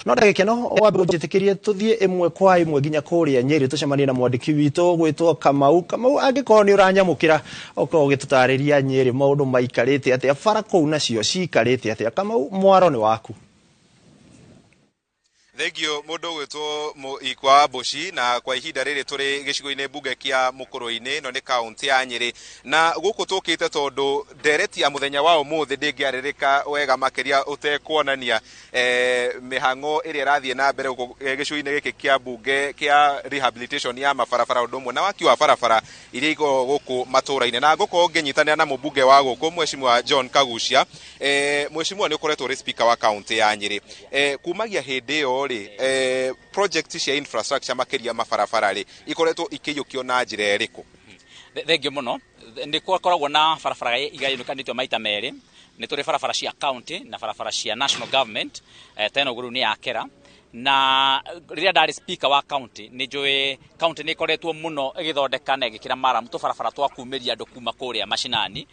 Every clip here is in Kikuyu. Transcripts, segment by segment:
No ndagĩka ĩno wambe ũnjĩtĩkĩrie tũthiĩ ĩmwe kwa ĩmwe nginya kũrĩa Nyĩrĩ, tũcemanie na mwandĩki witũ gwĩtwo Kamau. Kamau, angĩkorwo nĩ ũranyamũkĩra, ũkorwo ũgĩtũtarĩria Nyĩrĩ maũndũ maikarĩte atĩa, bara kũu nacio cikarĩte atĩa. Kamau, mwaro nĩ waku. Thengio mũndũ ũgwĩtwo Mũikwa Mbuci. Na kwa ihinda rĩrĩ tũrĩ gĩcigo-inĩ mbunge kĩa Mũkũrũ-inĩ, ĩno nĩ kaũntĩ ya Nyĩrĩ, na gũkũ tũkĩte tondũ ndereti ya mũthenya wa ũmũthĩ ndĩngĩarĩrĩka wega makĩria ũtekuonania mĩhang'o ĩrĩa ĩrathiĩ na mbere gũkũ gĩcigo-inĩ gĩkĩ kĩa mbunge kĩa rehabilitation ya mabarabara, ũndũ ũmwe na waki wa barabara iria ikoragwo gũkũ matũra-inĩ. Na ngũkorwo ngĩnyitanĩra na mũmbunge wa gũkũ, Mheshimiwa John Kagucia. Mheshimiwa, nĩ ũkoretwo ũrĩ speaker wa kaũntĩ ya Nyĩrĩ kumagia hĩndĩ ĩyo rĩ, project cia infrastructure, makĩria mabarabara rĩ, ikoretwo ikĩiyũkio na njĩra ĩrĩkũ? Thengio mũno. Nĩ gũkoragwo na barabara igayũkanĩtio maita merĩ. Nĩ tũrĩ barabara cia county na barabara cia national government. Ta ĩno rĩu nĩ ya Kera, na rĩrĩa ndarĩ speaker wa county, nĩ njũĩ county nĩ ĩkoretwo mũno ĩgĩthondeka na ĩgĩkĩra maramu tũbarabara twa kumĩria andũ kuma kũrĩa macinani,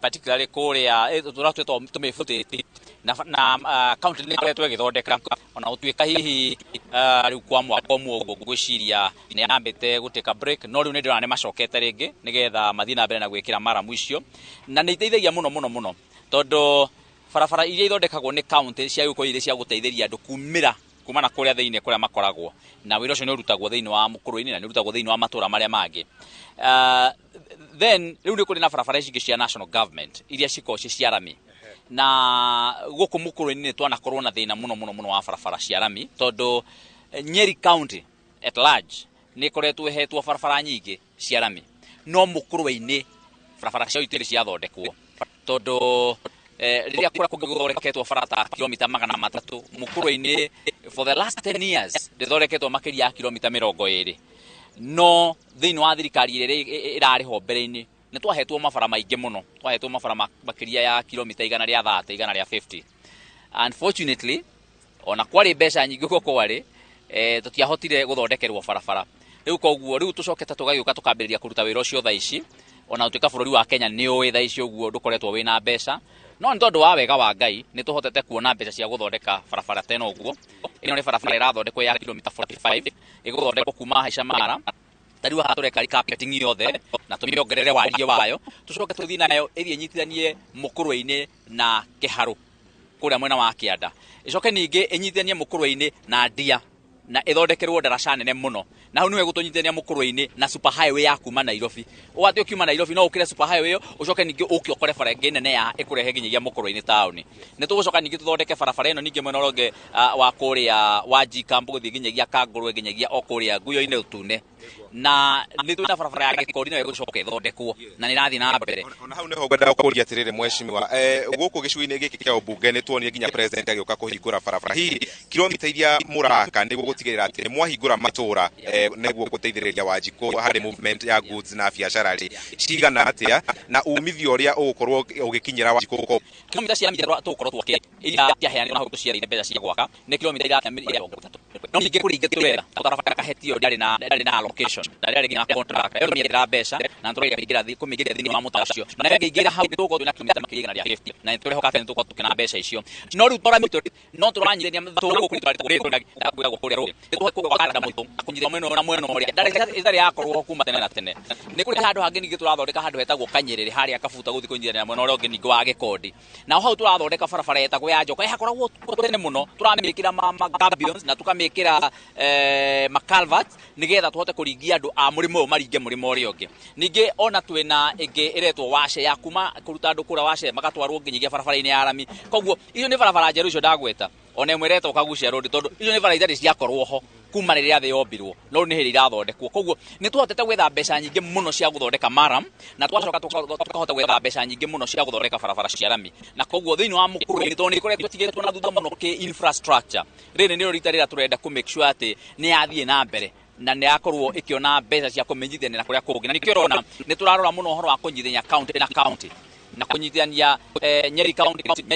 particularly kũrĩa tũrĩa twĩtwo tũmĩbutĩti, na county nĩ ĩkoretwo ĩgĩthondeka, ona gũtuĩka hihi rĩu kwa mwaka ũmwe ũguo ngwĩciria nĩ yambĩte gũtĩka break, no rĩu nĩ ndĩrona nĩ macokete rĩngĩ nĩgetha mathiĩ na mbere na gwĩkĩra maramu icio, na nĩ iteithagia mũno mũno mũno, tondũ barabara iria ithondekagwo nĩ county cia gũkorwo irĩ cia gũteithĩria andũ kumĩra kuma na kũrĩa thĩinĩ kũrĩa makoragwo, na wĩra ũcio nĩ ũrutagwo thĩinĩ wa Mũkũrũ-inĩ na nĩ ũrutagwo thĩinĩ wa matũra marĩa mangĩ. Then rĩu nĩ kũrĩ na barabara ici ingĩ cia national government iria cikoragwo ci cia rami, na gũkũ Mũkũrũ-inĩ nĩ twanakorwo na thĩna mũno mũno mũno wa barabara cia rami, tondũ Nyeri County at large nĩ ĩkoretwo ĩhetwo barabara nyingĩ cia rami, no Mũkũrwe-inĩ barabara cio itirĩ ciathondekwo, tondũ rĩrĩa kũrĩa kũngĩ gũthondeketwo bara ta kilomita 300, Mũkũrwe-inĩ for the last 10 years ndĩthondeketwo makĩria ya kilomita 20. No thĩinĩ wa thirikari ĩrĩa ĩrarĩ ho mbere-inĩ nĩ twahetwo mabara maingĩ mũno, twahetwo mabara makĩria ya kilomita 130, 150. Unfortunately, ona kwarĩ mbeca nyingĩ ũguo kwarĩ, tũtiahotire gũthondekerwo barabara. Rĩu koguo rĩu tũcokete tũgagĩũka tũkambĩrĩria kũruta wĩra ũcio thaa ici, ona gũtuĩka bũrũri wa Kenya nĩ ũĩ thaa ici ũguo ndũkoretwo wĩna mbeca, no nĩ tondũ wa wega wa Ngai nĩ tũhotete kuona mbeca cia gũthondeka barabara tena. Ũguo ĩno nĩ barabara ĩrathondekwo ya kilomita 45, ĩgũthondekwo kuma Haica Mara. Ta rĩu haha tũreka carpeting yothe na tũmĩongerere wariĩ wayo, tũcoke tũthiĩ nayo ĩthiĩ ĩnyitithanie Mũkũrwe-inĩ na Kĩharũ kũrĩa mwena wa kĩanda, ĩcoke ningĩ ĩnyitithanie Mũkũrwe-inĩ na Ndia na ĩthondekerwo ndaraca nene mũno, na hau nĩwe gũtũnyitithania Mũkũrwe-inĩ na super highway ya kuma Nairobi, ũũ atĩ ũkiuma Nairobi no ũkĩre super highway ĩyo, ũcoke ningĩ ũke ũkore bara ĩngĩ nene ya ĩkũrehe nginyagia Mũkũrwe-inĩ taũni. Nĩ tũgũcoka ningĩ tũthondeke barabara ĩno ningĩ mwena ũrĩa ũngĩ wa kũrĩa wa G Camp gũthiĩ nginyagia Kangũrwe, nginyagia o kũrĩa Nguyo-inĩ Ũtune, na nĩ twĩna barabara ya Gĩkondi nayo ĩgũcoka ĩthondekwo na nĩ ĩrathiĩ na mbere. Ona hau nĩho ngwendaga kũria atĩrĩrĩ, mheshimiwa, gũkũ gĩcigo-inĩ gĩkĩ kĩa ũmbunge nĩ tuonire nginya president agĩũka kũhingũra barabara. Hihi kilomita iria mũraka nĩguo gũtigĩrĩra atĩ nĩ mwahingũra matũra nĩguo gũteithĩrĩria Wanjikũ harĩ movement ya goods na biacara rĩ, cigana atĩa, na umithio ũrĩa ũgũkorwo ũgĩkinyĩra Wanjikũ? Kilomita cia mita tũgũkorwo twakĩte iria ciaheanirwo na hau tũciareire mbeca cia gwaka nĩ kilomita 30, no ningĩ kũrĩ ingĩ tũretha barabara Kahetio ndĩarĩ na allocation na ndĩarĩ nginya contract ĩyo, nĩ mbeca na tũrenda kũmĩingĩria thĩinĩ wa mũtaro ũcio, na ĩngĩingĩra hau tũgũkorwo twĩna kilomita makĩria 150, na nĩ tũrehoka atĩ nĩ tũgũkorwo tũkĩona mbeca icio. No rĩu tora mĩtũ no tũranyitithania tũgũkũ kũrĩa rũĩ gwaka mũtũ kũnyitithania mwena ũyũ na mwena ũrĩa ĩtarĩ yakorwo kuma tene na tene. Nĩ kũrĩ handũ hangĩ ningĩ tũrathondeka, handũ hetagwo Kanyĩrĩrĩ harĩa Kabuta, gũthiĩ kũnyitithania mwena ũrĩa ũngĩ ningĩ wa Gĩkondi, na hau tũrathondeka barabara ĩtagwo ya Njoka, ĩhakoragwo tene mũno, tũramĩkĩra ma gabions na tũkamĩkĩra ma culverts nĩgetha tũhote kũringia andũ a mũrĩmo ũyũ maringe mũrĩmo ũrĩa ũngĩ. Ningĩ ona twĩna ĩngĩ ĩretwo Wace, ya kuma kũruta andũ kũrĩa Wace magatwarwo nginyagia barabara-inĩ ya rami. Koguo icio nĩ barabara njerũ icio ndagweta, ona ĩmwe ĩretwo Kagucia Road, tondũ icio nĩ bara itarĩ ciakorwo ho kuma rĩrĩa thĩ yombirwo, no rĩu nĩ hĩndĩ irathondekwo. Koguo nĩ tũhotete gwetha mbeca nyingĩ mũno cia gũthondeka maram, na twacoka tũkahota gwetha mbeca nyingĩ mũno cia gũthondeka barabara cia rami, na koguo thĩinĩ wa Mũkũrwe, tondũ nĩ ĩkoretwo ĩtigĩtwo na thutha mũno kĩ infrastructure, rĩrĩ nĩrĩo rita rĩrĩa tũrenda kũ make sure atĩ nĩ yathiĩ na mbere na nĩ yakorwo ĩkĩona mbeca cia kũmĩnyitithania na kũrĩa kũngĩ. Na nĩkĩo ũrona nĩ tũrarora mũno ũhoro wa kũnyitithania county na county, na kũnyitithania Nyeri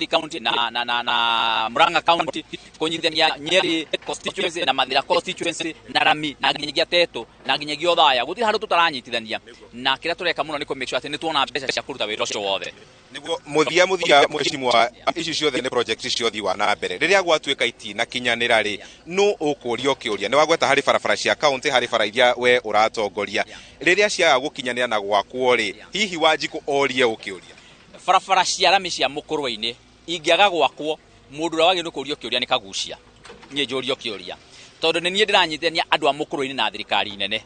County na Murang'a County, kũnyitithania Nyeri constituency na Mathira constituency na rami na nginyagia Tetu na nginyagia Othaya. Gũtirĩ handũ tũtaranyitithania, na kĩrĩa tũreka mũno nĩ kũ make sure atĩ nĩ tuona mbeca cia kũruta wĩra ũcio wothe. Niguo muthia muthia, mheshimiwa, ici ciothe nĩ project ciothe wa na mbere. Rĩrĩa gwatuĩka itinakinyanĩra rĩ, nũ ũkũrio kĩũria? Nĩ wagweta harĩ barabara cia county, harĩ bara iria we ũratongoria. Rĩrĩa ciaga gũkinyanĩra na gwakwo rĩ, hihi Wanjikũ orie ũkĩũria? Barabara cia rami cia Mũkũrwe-inĩ ingĩaga gwakwo, mũndũ ũrĩa wagĩrĩirwo kũrio kĩũria nĩ Kagucia. Niĩ njũrio kĩũria tondũ nĩ niĩ ndĩranyitithania andũ a Mũkũrwe-inĩ na thirikari nene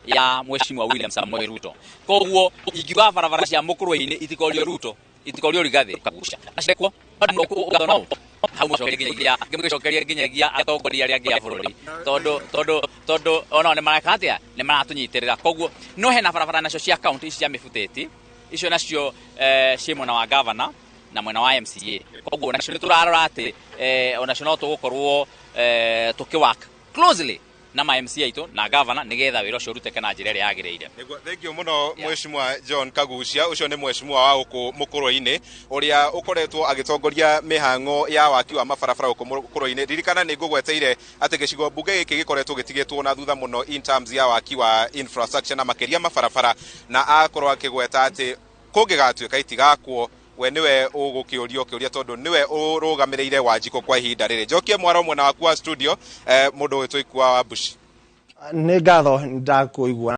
ya Mheshimiwa William Samoei Ruto. Koguo ingiuga barabara cia Mũkũrwe-inĩ itikorio Ruto, itikorio Rigathĩ, Kagucia acekwo hau mũcokerie nginyagia ngĩmũcokeria nginyagia atongoria arĩa angĩ a bũrũri, tondũ onao nĩ mareka atĩa, nĩ maratũnyitĩrĩra. Koguo no hena barabara nacio cia county ici cia mĩbutĩti, icio nacio ciĩ mwena wa governor na mwena wa MCA. Koguo nacio nĩ tũrarora atĩ onacio no tũgũkorwo tũkĩ work closely na ma MCA aitũ na governor, nĩgetha wĩra ũcio ũrutĩke na njĩra ĩrĩa yagĩrĩire. Nĩguo, thank you mũno, Mheshimiwa John Kagucia. Ũcio nĩ mheshimiwa wa gũkũ Mũkũrwe-inĩ ũrĩa ũkoretwo agĩtongoria mĩhang'o ya waki wa mabarabara gũkũ Mũkũrwe-inĩ. Ririkana nĩ ngũgweteire atĩ gĩcigo mbunge gĩkĩ gĩkoretwo gĩtigĩtwo na thutha mũno in terms ya waki wa infrastructure na makĩria mabarabara, na akorwo akĩgweta atĩ kũngĩgatuĩka itigakwo, we nĩwe ũgũkĩũrio kĩũria tondũ nĩwe ũrũgamĩrĩire Wanjikũ kwa ihinda rĩrĩ. Njokie mwaro mwena waku wa studio, mũndũ ũgwĩtwo Ikua wa Mbuci. Nĩ ngatho, ndakũigua.